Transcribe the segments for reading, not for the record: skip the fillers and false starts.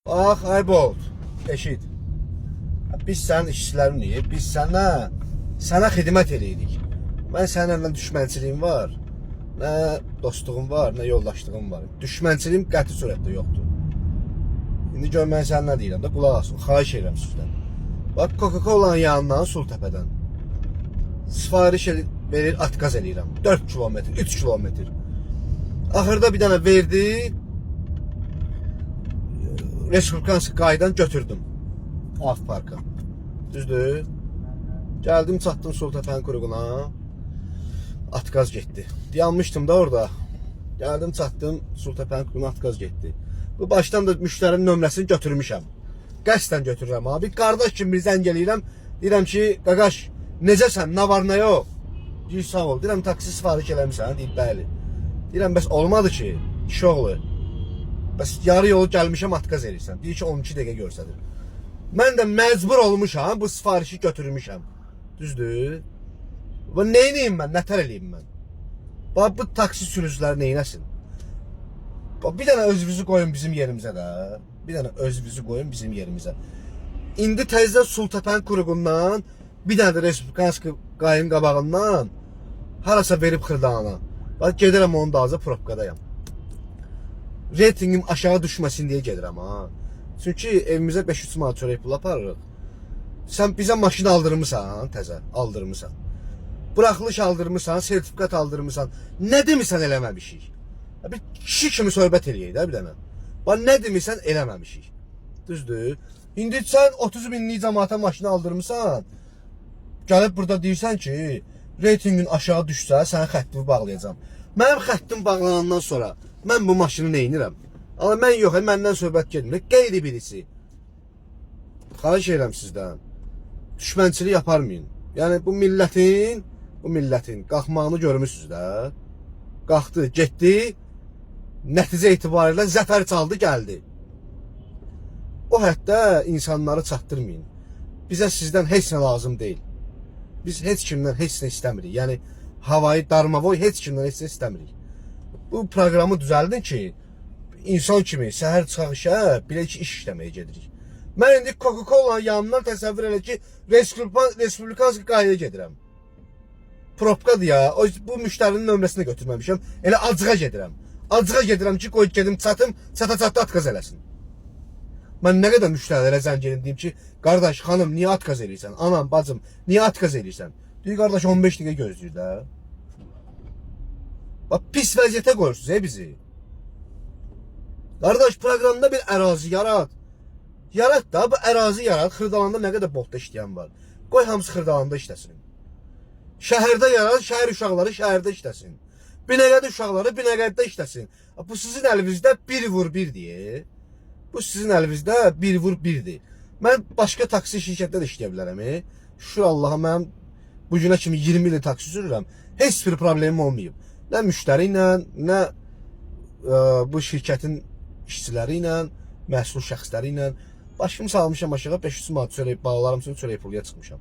Bax, ay Bolt, eşit. Biz sənin işçilərinik, biz sənə xidmət eləyirik. Mən səninlə nə düşmənçiliyim var, nə dostluğum var, nə yoldaşlığım var. Düşmənçiliyim qəti surətdə yoxdur. İndi gör mən sənə nə deyirəm də, qulaq asın, xahiş edirəm sizdən. Bax, Coca-Cola'nın yanından Sultəpədən sifariş verir, отказ eləyirəm. 4 kilometr, 3 kilometr. Axırda bir dənə verdi. Respublikanski qaydan götürdüm. Av parka. Düzdür? Gəldim, çatdım Sultəpənin kruquna. Отказ getdi. Dayanmışdım da orada. Gəldim, çatdım Sultəpənin kruquna, отказ getdi. Bu başdan da müştərinin nömrəsini götürmüşəm. Qəsdən götürürəm abi. Qardaş kimi bir zəng eləyirəm. Deyirəm ki, qaqaş, necəsən, nə var, nə yox? Deyir, sağ ol. Deyirəm, taksi sifariş eləmisən? Deyir, bəli. Deyirəm, bəs olmadı ki, kişi oğlu. Bəs yarı yolu gəlmişəm, отказ eləyirsən. Deyir ki, 12 dəqiqə göstərir. Mən də məcbur olmuşam, bu sifarişi götürmüşəm. Düzdür? Və nə edeyim mən, nətər eləyim mən? Bax, bu taksi sürücüləri neynəsin? Bax, bir dənə özünüzü qoyun bizim yerimizə də. Bir dənə özünüzü qoyun bizim yerimizə. İndi təzədən Sultəpənin kruqundan, bir dənə də Respublikanski qayın qabağından harasa verib Xırdalana. Bax, gedirəm onun dalınca, probkadayam. Reytingim aşağı düşməsin deyə gedirəm ha. Çünki evimizə 500 manat çörək pulu aparırıq. Sən bizə maşın aldırmısan, təzə aldırmısan. Buraxılış aldırmısan, sertifikat aldırmısan. Nə demisən eləməmişik. Bir kişi kimi söhbət eləyək də bir dənə. Bax, nə demisən eləməmişik. Düzdür? İndi sən 30 minlik cəmaata maşını aldırmısan. Gəlib burada deyirsən ki, reytinqin aşağı düşsə sənin xəttini bağlayacağam. Mənim xəttim bağlanandan sonra mən bu maşını nə edirəm? Amma mən yox, məndən söhbət getmir. Qeyri birisi. Xahiş edirəm sizdən. Düşmənçilik aparmayın. Yəni bu millətin qalxmağını görmüsünüz də. Qalxdı, getdi. Nəticə etibarilə zəfər çaldı, gəldi. O həddə insanları çatdırmayın. Bizə sizdən heç nə lazım deyil. Biz heç kimdən heç nə istəmirik. Yəni havayı darmavoy heç kimdən heç nə istəmirik. Bu proqramı düzəldin ki, insan kimi səhər çıxaq işə, bilək ki, iş işləməyə gedirik. Mən indi Coca-Cola yanından təsəvvür elə ki, Respublikanski qayaya gedirəm. Probkadır ya. O, bu müştərinin nömrəsini götürməmişəm. Elə acığa gedirəm. Acığa gedirəm ki, qoy gedim çatım, çata çatda отказ eləsin. Mən nə qədər müştərilərə zəng edim, deyim ki, qardaş, xanım, niyə отказ eləyirsən? Anam, bacım, niyə отказ eləyirsən? Deyir, qardaş, 15 dəqiqə gözləyir də. Bax, pis vəziyyətə qoyursunuz ey bizi. Qardaş, proqramda bir ərazi yarat. Yarat da, bu ərazi yarat. Xırdalanda nə qədər Boltda işləyən var. Qoy hamısı Xırdalanda işləsin. Şəhərdə yarat, şəhər uşaqları şəhərdə işləsin. Binəqədi uşaqları Binəqədidə işləsin. Bu sizin əlinizdə bir vur bir deyə. Bu sizin əlinizdə bir vur birdir. Mən başqa taksi şirkətdə də işləyə bilərəm. E. Şükür Allaha, mən bu günə kimi 20 il taksi sürürəm. Heç bir problemim olmayıb. Nə müştəri ilə, nə bu şirkətin işçiləri ilə, məsul şəxsləri ilə. Başımı salmışam aşağı, 500 manat çörək balalarım üçün çörək puluya çıxmışam.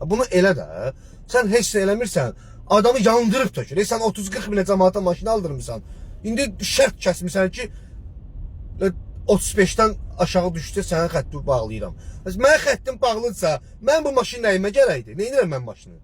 Bunu elə də. Sən heç nə eləmirsən. Adamı yandırıb tökür. E, sən 30-40 minə cəmaata maşın aldırmısan. İndi şərt kəsmisən ki, 35-dən aşağı düşsə sənin xəttini bağlayıram. Mənim xəttim bağlıdırsa, mən bu maşın nəyimə gərəkdir? Nə edirəm mən maşını?